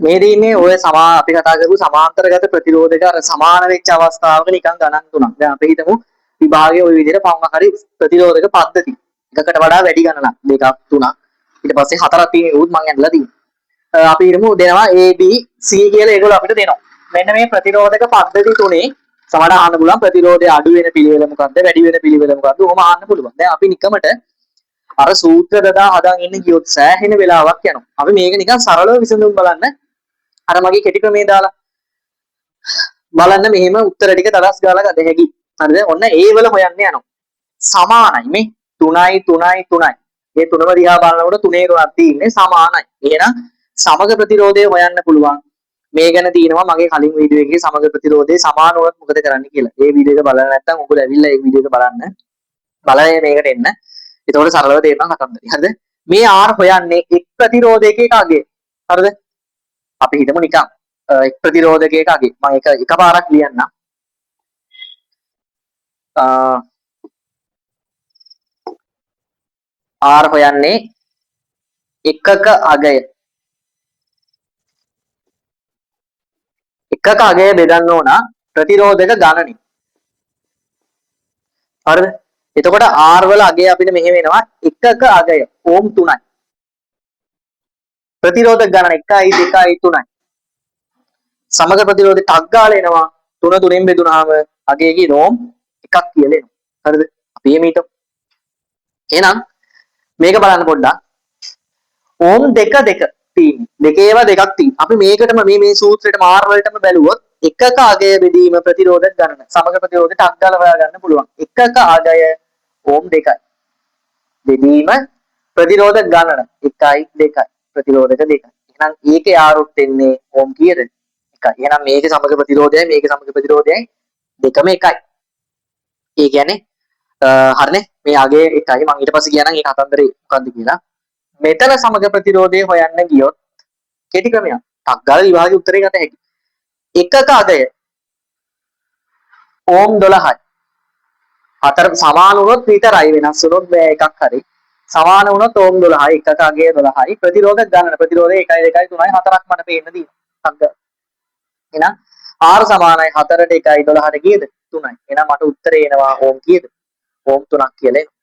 මේ දින්නේ ඔය සමා අපි කතා කරපු සමාන්තරගත ප්‍රතිරෝධක අර සමාන වෙච්ච අවස්ථාවක නිකන් ගණන් තුනක්. දැන් අපි හිතමු විභාගයේ ඔය විදිහට පවුන හරි ප්‍රතිරෝධක පද්ධති. එකකට වඩා වැඩි ගණනක්. දෙකක් තුනක්. ඊට පස්සේ හතරක් තියෙන උත් මං ඇඳලා තියෙනවා. අපි හිතමු දෙනවා A B C කියලා ඒගොල්ලෝ අපිට දෙනවා. මෙන්න මේ ප්‍රතිරෝධක පද්ධති තුනේ සමහර අහන්න පුළුවන් ප්‍රතිරෝධය අඩු වෙන පිළිවෙල මොකද්ද, වැඩි වෙන පිළිවෙල මොකද්ද, ඔහොම අහන්න පුළුවන්. දැන් අපි නිකමට අර සූත්‍ර දදා හදන් ඉන්න ගියොත් සෑහෙන වෙලාවක් යනවා. අපි මේක නිකන් සරලව විසඳුම් බලන්න. අර මගේ කෙටි ක්‍රමේ දාලා බලන්න මෙහෙම උත්තර ටික තලස් ගාලා ගත හැකි. හරිද? ඔන්න ඒ වල හොයන්න යනවා. සමානයි මේ 3යි 3යි 3යි. මේ තුනම දිහා බලනකොට තුනේ තුනක් තියෙන්නේ සමානයි. එහෙනම් සමග ප්‍රතිරෝධය හොයන්න පුළුවන්. මේ ගැන තියෙනවා මගේ කලින් වීඩියෝ එකේ සමග ප්‍රතිරෝධය සමාන වුණොත් මොකද කරන්න කියලා. ඒ වීඩියෝ එක බලලා නැත්නම් ඔයගොල්ලෝ ඇවිල්ලා ඒ වීඩියෝ එක බලන්න. බලලා මේකට එන්න. එතකොට සරලව තේරෙනවා කතන්දරේ. හරිද? මේ R හොයන්නේ එක් ප්‍රතිරෝධයක අගය. හරිද? අපි හිතමු නිකන් එක් ප්‍රතිරෝධකයක අගය. මම එක එකපාරක් ලියන්නම්. R හොයන්නේ එකක අගය. එකක අගය බෙදන්න ඕන ප්‍රතිරෝධක ගණනින්. හරිද? එතකොට R වල අගය අපිට මෙහෙම එනවා එකක අගය ඕම් 3යි. ප්‍රතිරෝධක ගණන 1යි 2යි 3යි. සමග ප්‍රතිරෝධي ටක් ගාලා එනවා 3 3ෙන් බෙදුනහම අගය කීයද ඕම් එකක් කියලා එනවා. හරිද? අපි එහෙම හිතමු. එහෙනම් මේක බලන්න පොඩ්ඩක්. ඕම් 2 2 තියෙන්නේ. දෙකේම දෙකක් තියෙනවා. අපි මේකටම මේ මේ සූත්‍රයටම R වලටම බැලුවොත් එකක අගය බෙදීම ප්‍රතිරෝධක ගණන. සමග ප්‍රතිරෝධය ටක් ගාලා හොයා ගන්න පුළුවන්. එකක අගය ඕම් 2යි. බෙදීම ප්‍රතිරෝධක ගණන 1යි 2යි. ප්‍රතිරෝධක 2යි. එහෙනම් ඒකේ R උත් එන්නේ ඕම් කීයද? 1යි. එහෙනම් මේකේ සමග ප්‍රතිරෝධයයි මේකේ සමග ප්‍රතිරෝධයයි දෙකම එකයි. ඒ කියන්නේ හරිනේ මේ අගය එකයි. මං ඊට පස්සේ කියනනම් ඒ කතන්දරේ මොකද්ද කියලා. මෙතන සමග ප්‍රතිරෝධය හොයන්න ගියොත් කෙටි ක්‍රමයක්. ටක් ගාලා විභාගේ උත්තරේ ගත හැකි. එකක අගය ඕම් 12යි. හතර සමාන වුණොත් විතරයි, වෙනස් වුණොත් බෑ එකක් හරි. සමාන වුණොත් ඕම් 12යි, එකක අගය 12යි. ප්‍රතිරෝධක ගණන ප්‍රතිරෝධය 1යි 2යි 3යි 4ක් මට පේන්න තියෙනවා. ටක් ගාලා. එහෙනම් R සමානයි 4ට 1යි 12ට කීයද? 3යි. එහෙනම් මට උත්තරේ එනවා ඕම් කීයද? ඕම් 3ක් කියලා එනවා.